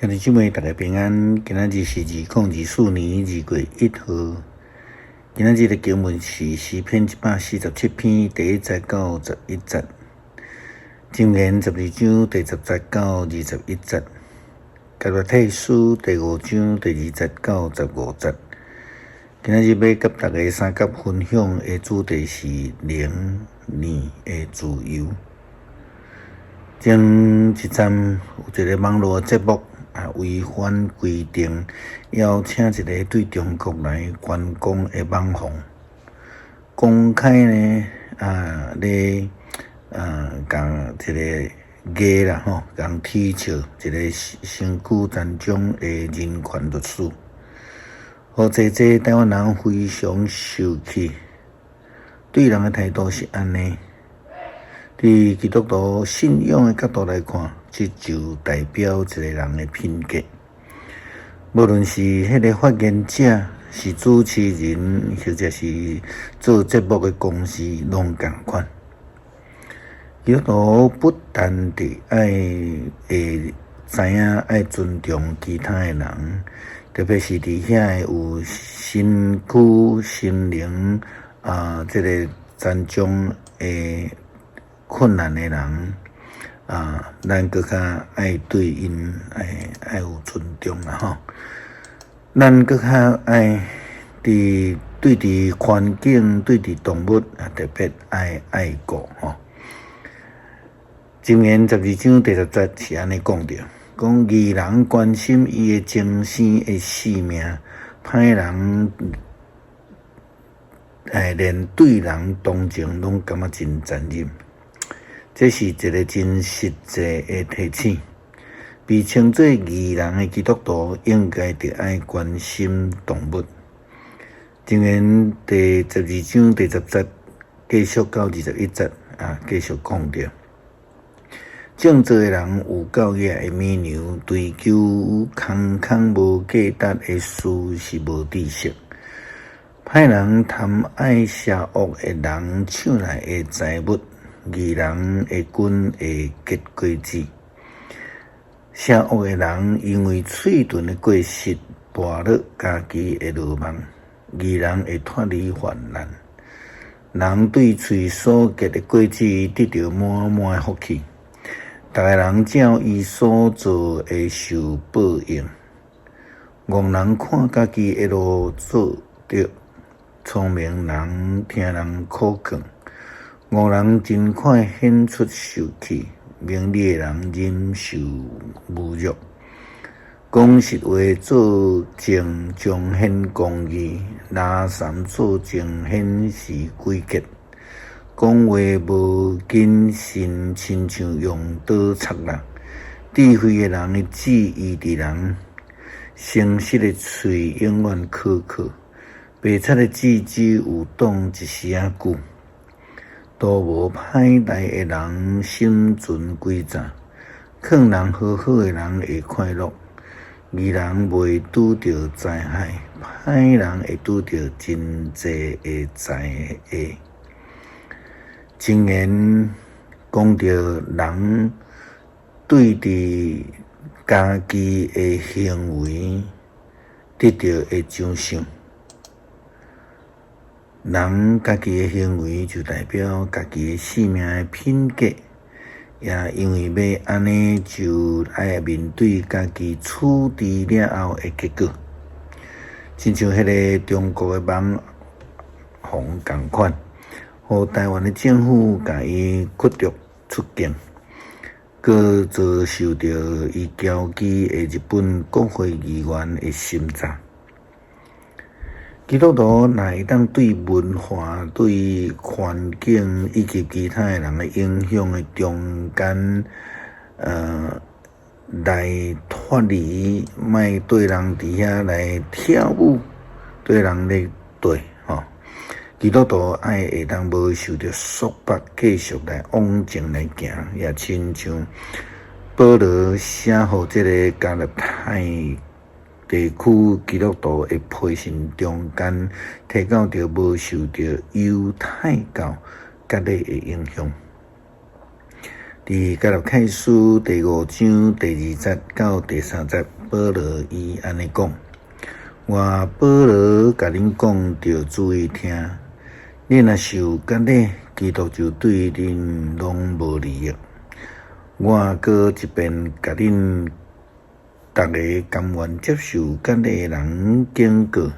兄弟姊妹，大家平安。今仔日是2024年2月1號。今仔日的經文是詩篇147篇第1節到11節，箴言12章第10節到21節，加拉太書第五章第2節到15節。今仔日欲佮大家相佮分享的主題是靈靈的自由。前一陣有一個網路節目啊，違反規定，邀請一个對中國來觀光的網紅，公開呢啊咧啊共一个藝啦吼，共恥笑一个身軀殘障的人權律師，予濟濟台灣人非常受氣，對人的態度是按呢。佇基督徒信仰的角度來看，這就代表一個人的品格。無論是彼个發言者，是主持人，或者是做節目的公司，攏仝款。基督徒不但得愛會知影愛尊重其他的人，特別是佇遐个有身軀、心靈啊，這個殘障的困難的人啊，咱閣較愛對𪜶愛愛有尊重啦吼。咱閣較愛佇對佇環境、對佇動物啊，特別愛愛顧吼。箴言12章第10節是按呢講著，講義人關心伊的終生的性命，歹人欸連對人同情攏感覺真殘忍。這是一个真實際的提醒。被稱做義人的基督徒，應該著愛關心動物。箴言第12章第10節繼續到21節啊，繼續講著。種作的人有夠額的乳牛，追求空空無價值的事是無知識。歹人貪愛邪惡的人搶來的財物，義人的根會結果子。邪惡的人因為喙唇的過失，跋落家己的羅網。義人會脫離患難。人對喙所結的果子，得著滿滿的福氣。逐个人照伊所做的受報應。戇人看家己的路做著，聰明人聽人苦勸。戇人真快顯出受氣，明理的人忍受侮辱。講實話做證彰顯公義，垃圾做證顯示詭計。講話無謹慎，親像用刀插人。智慧的人的舌醫治人，誠實的喙永遠可靠。白賊的舌只有擋一時仔久。圖謀歹代的人心存詭詐，勸人和好的人會快樂。義人袂拄著災害，歹人會拄著真濟的災禍。箴言講著人對佇家己的行為得著的獎賞。人家己的行為就代表家己的性命的品格，也因為欲按呢，就愛面對家己處置了後的結果。親像彼个中國的網紅仝款，予台灣的政府共伊驅逐出境，閣遭受著伊交機的日本國會議員的審查。基督徒若會當對文化、對環境以及其他的人的影響的中間，來脫離，莫對人佇遐來跳舞，對人咧對吼。基督徒愛會當無受著束縛，繼續來往前來行，也親像保羅寫予這个加拉太地區基督徒的批信中間，提到著無受著猶太教割禮的影響。佇加拉太書第五章第二節到第三節，保羅伊按呢講：我保羅共恁講，著注意聽。恁若受割禮，基督就對恁攏無利益。我閣一遍共恁逐个甘願接受割禮的人警告：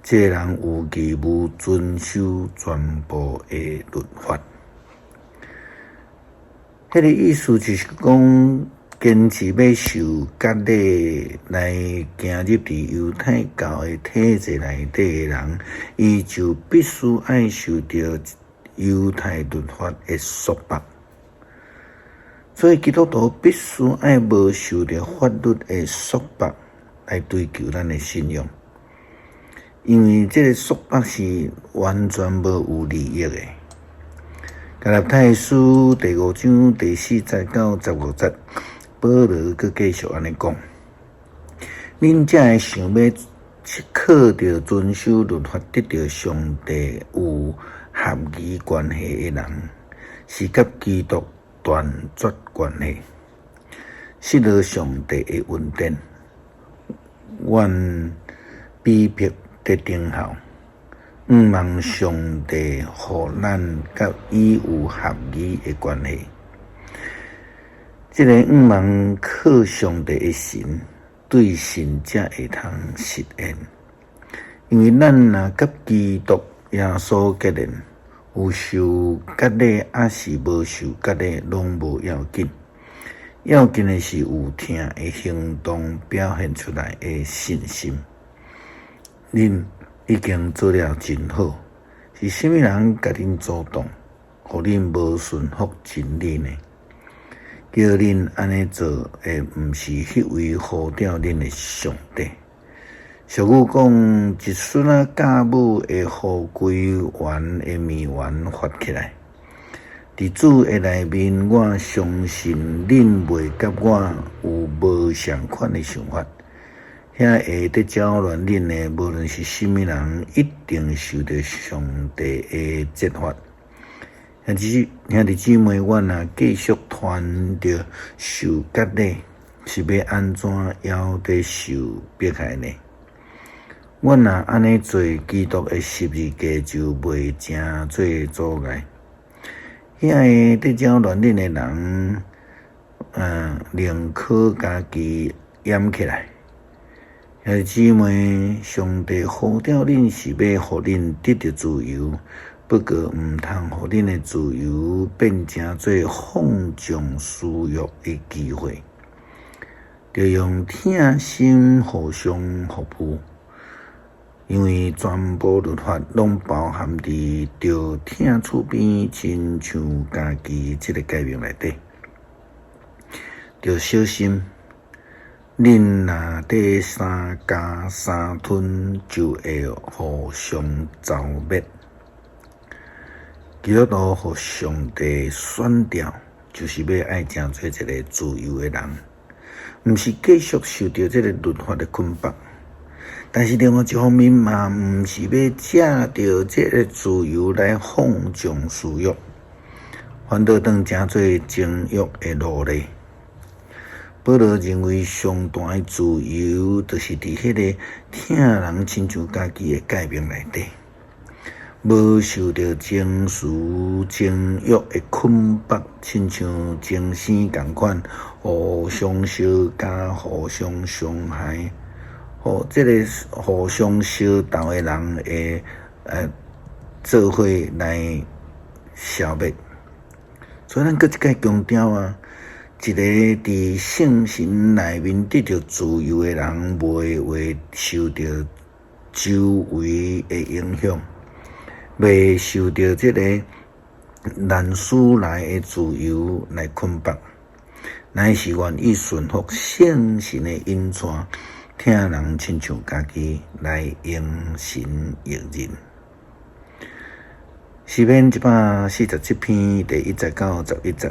這个人有義務遵守全部的律法。彼个意思就是講，堅持欲受割禮來行入佇猶太教的體制內底的人，伊就必須愛受著猶太律法的束縛。所以基督徒必須愛無受著法律的束縛來追求咱的信仰，因為這个束縛是完全無有利益的。加拉太書第五章第四節到十五節，保羅閣繼續按呢講：恁才會想欲靠著遵守律法得著上帝有合宜關係的人，是佮基督斷絕關係，失落上帝的恩典。願比迫得等候，向望上帝予咱佮伊有合宜的關係。這个向望靠上帝的神，對信才會通實現。因為咱若佮基督耶穌結連，有受割禮抑是無受割禮，攏無要緊。要緊的是有疼的行動表現出來的信心。恁已經做了真好，是啥物人共恁阻擋，予恁無順服真理呢？叫恁按呢做的，毋是彼位呼召恁的上帝。俗語講，一吋仔酵母會予規圓的麵團發起來。佇主的內面，我相信恁袂佮我有無仝款的想法。遐會佇攪亂恁的，無論是啥物人，一定受著上帝的責罰。兄弟姊妹，我若繼續傳著受割禮，是欲按怎猶佇受迫害呢？我若按呢做，基督的十字架就袂成做阻礙。遐个佇攪亂恁的人，寧可家己掩起來。兄弟姊妹，上帝呼召恁是欲予恁得著自由，不過毋通予恁的自由變成做放縱私欲的機會。著用疼心互相服務，因為全部律法攏包含佇著疼厝邊親像家己這个誡命內底。著小心，恁若佇三咬三吞，就會互相蹂滅。基督徒予上帝選召，就是欲愛成做一个自由的人，毋是繼續受著這个律法的捆綁。但是另外一方面嘛，毋是欲藉著這个自由來放縱私欲，反倒轉成做情欲的奴隸。保羅認為上大的自由，就是佇彼个疼人親像家己的誡命內底，無受著情緒情欲的捆綁，親像精生仝款，互相相咬、互相傷害，予這个互相相鬥的人會做伙來消滅。所以咱閣一擺強調啊，一个佇聖神內面得著自由的人，袂會受著周圍的影響，袂受著這个難使來的自由來捆綁，乃是願意順服聖神的引帶，疼人親像家己來榮神益人。詩篇147篇第一節到11節，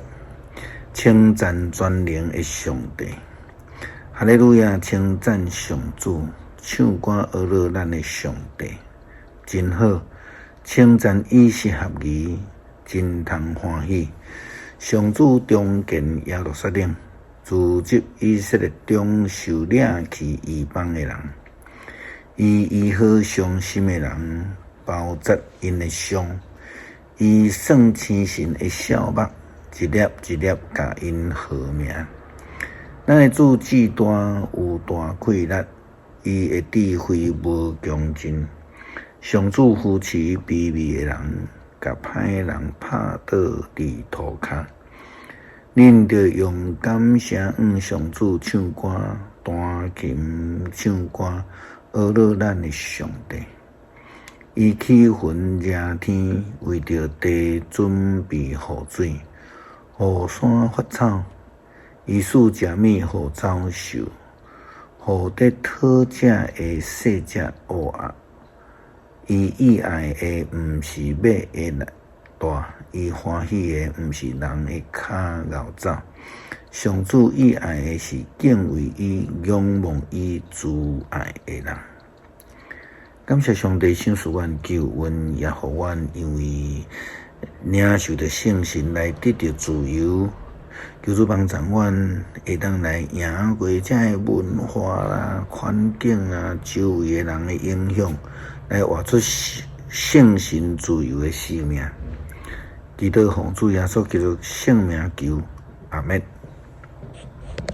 稱讚全能的上帝，哈利路亞！稱讚上主，唱歌呵咾咱的上帝，真好！稱讚伊是合宜，真通歡喜。上主重建耶路撒冷，召集以色列中受掠去異邦的人，伊醫好傷心的人，包紮𪜶的傷，伊算星辰的數目，一粒一粒共𪜶號名。咱的主至大有大氣力，伊的智慧無窮盡。上主扶持卑微的人，共歹人拍倒佇塗跤。恁著用感聲向上主唱歌，彈琴唱歌，呵咾咱的上帝。伊起雲遮天，為著地準備雨水，予山發草。伊賜食物予走獸，予佇討食的細隻烏鴉。伊喜愛的毋是馬的帶，伊歡喜的毋是人的跤敖走。上主喜愛的是敬畏伊、仰望伊慈愛的人。感謝上帝賞賜阮救恩，也予阮因為領受著聖神來得著自由。求主幫助阮會當來贏過這个文化啦、環境啊、周圍的人的影響，來活出聖神自由的生命。祈禱奉主耶穌基督聖名求，阿們。